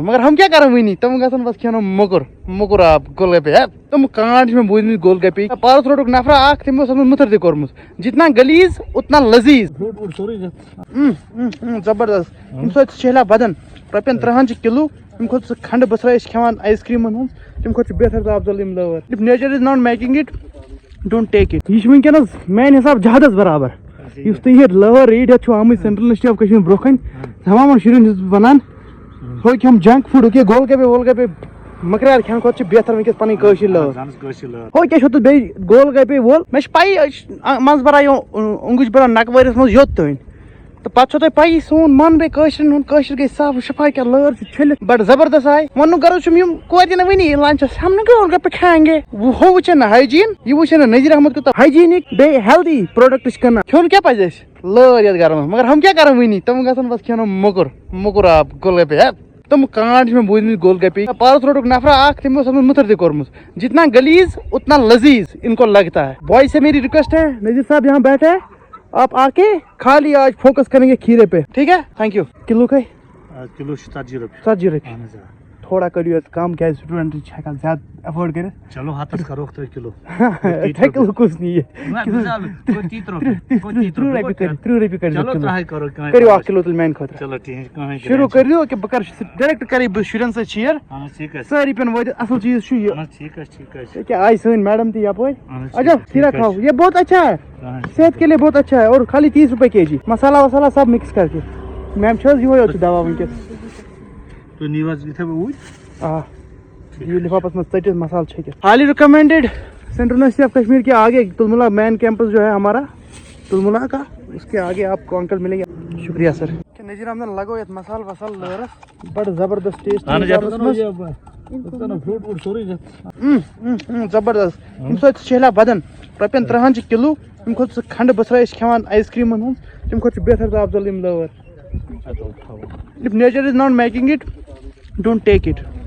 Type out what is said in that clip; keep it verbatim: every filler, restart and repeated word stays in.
مگر ہم کیا کرن وٕنی، تِم گژھن بس کھٮ۪نو موٚکُر، موٚکُر آب گول گپے۔ ہے، تِم کانٛڈ چھِ مےٚ بوٗزمٕتۍ گول گپے۔ پارس روڈُک نفرا اکھ، تٔمۍ اوس اوسمُت مُتر تہِ کوٚرمُت، جتنا گلیز اتنا لذیذ۔ اۭں، اۭں، اۭں، زبردست۔ اَمہِ سۭتۍ چھِ شہلا بدن۔ رۄپین ترٕہن چھِ کِلوٗ۔ اَمہِ کھۄتہٕ چھِ کھنڈٕ بٔسرا أسۍ کھٮ۪وان آیس کریٖمن ہُنٛد، تَمہِ کھۄتہٕ چھُ بہتر تہٕ افضل یِم لٲر۔ If nature is not making it, don't take it. یہِ چھُ وٕنکیٚنَس میانہِ حساب جہادَس برابر۔ یُس تُہۍ یہِ لٲر ریڈ ہٮ۪تھ چھِو آمٕتۍ Central University of Kashmir برونٛہہ کَنہِ، تمامَن شُرٮ۪ن چھُس بہٕ وَنان، ہُہ کھٮ۪م جنک فوڈُک، یہِ گول گپے وول گپے مٔکریار کھٮ۪نہٕ کھۄتہٕ چھِ بہتر وٕنکیٚس پَنٕنۍ کٲشِر لٲر۔ ہُہ کیٛاہ چھُو تُہۍ بیٚیہِ گول گپے وول؟ مےٚ چھِ پَیی، أسۍ چھِ، آ، منٛزٕ بَران یہِ، آ، اوٚنٛگُج بَران نَکوٲرِس منٛز یوٚت تانۍ۔ تہٕ پتہٕ چھو تۄہہِ پَیی سون من بیٚیہِ کٲشرٮ۪ن ہُنٛد، کٲشِر گٔے صاف و شفا، کیٛاہ لٲر چھِ چھٔلِتھ، بڑٕ زبردست آیہِ۔ وَنُن غرض چھُم یِم کورِ تہِ نہٕ وٕنی لنچَس، ہم نہٕ گول گپے کھاینگے۔ ہُہ وٕچھن نہٕ ہایجیٖن، یہِ وٕچھن نہٕ نذیر احمد کوٗتاہ ہایجیٖنِک بیٚیہِ ہیلدی پروڈکٹ چھِ کٕنان۔ کھیوٚن کیٛاہ پَزِ اَسہِ؟ لٲر یَتھ گرمس، مگر ہم کیٛاہ کرن وٕنی، تِم گژھن بس کھٮ۪نو موٚکُر، موٚکُر آب گول گپے۔ ہے، تِم کانٛڈ چھِ مےٚ بوٗزمٕتۍ گول گپے۔ پارس روڈُک نفرا اکھ، تٔمۍ اوس اوسمُت مُتر تہِ کوٚرمُت، جتنا گلیز اتنا لذیذ ان کو لگتا ہے۔ بھائی سے میری ریکویسٹ ہے، نذیر صاحب یہاں بیٹھے، آپ آ کے خالی آج فوکس کریں گے کھیرے پہ، ٹھیک ہے؟ Thank U. کِلوٗ کٔہۍ؟ آ، کِلوٗ چھُ ژتجی رۄپیہِ۔ ژتجی رۄپیہِ۔ اہن حظ، آ۔ تھوڑا کٔرِو حظ کم، کیٛازِ سٹوڈنٹ چھِ ہٮ۪کان زیادٕ ایفٲرڈ کٔرِتھ۔ چلو، ہتس کرو تُہۍ کِلوٗ۔ ترٛےٚ کِلوٗ کُس نِیہِ؟ نہ، مثال، گوٚو تی ترٛوو، ترٛہ، گوٚو تی ترٛوو، ترٛہ رۄپیہِ گوٚو کٔرِو، ترٛہ رۄپیہِ کٔرِو چلو، کِلوٗ۔ ترٛہَے کرو، کانٛہہ کٔرِو پرواے اکھ کِلوٗ تیٚلہِ میانہِ خٲطرٕ۔ چلو، ٹھیٖک، کانٛہہ شروٗع پرواے۔ کٔرِو، کہِ بہٕ کرٕ ڈایریکٹ کرٕ بہٕ شُرٮ۪ن سۭتۍ شیر۔ اہن حظ، ٹھیٖک حظ۔ سٲری پین وٲتِتھ، اصل چیٖز چھُ یہِ۔ اہن حظ، ٹھیٖک حظ، ٹھیٖک حظ۔ یہِ کیٛاہ آیہِ سٲنۍ میڈم تہِ یپٲرۍ۔ اہن حظ، اچھا، ٹھیٖک، کھیٖرا ٹھیٖک حظ کھاو، چھُ۔ یہ بہت اچھا ہے۔ اہن حظ۔ صحت کے لیے بہت اچھا ہے اور خالی تیس روپے کے جی۔ مسالہ وسالہ سب مکس کر کے۔ میم چھِ حظ یِہوٚے یوت چھُ دوا وٕنکیٚس۔ تُہۍ نِیِو حظ یِتھَے پٲٹھۍ اوٗرۍ۔ آ۔ یہِ لِفافَس منٛز ژٔٹِتھ مسالہٕ چھٔکِتھ۔ Highly recommended Central University of Kashmir کے آگے تلملا مین کیمپس جو ہے ہمارا، تلملا کا، اس کے آگے آپ کو انکل ملیں گے۔ شکریہ سر۔ کہ نذیر احمدن لگو یتھ مسالہٕ وسالہٕ لٲرس، بڑٕ زبردست ٹیسٹ۔ اہن حظ، یتھ اوس منٛز۔ اۭں، اۭں، اۭں، زبردست۔ اَمہِ سۭتۍ چھِ شہلا بدن۔ رۄپین ترٕہن چھِ کِلوٗ۔ اَمہِ کھۄتہٕ سُہ کھنڈٕ بٔسرا أسۍ کھٮ۪وان آیس کریٖمن ہُنٛد، تَمہِ کھۄتہٕ چھُ بہتر تہٕ افضل یِم لٲر۔ If nature is not making it, don't take it.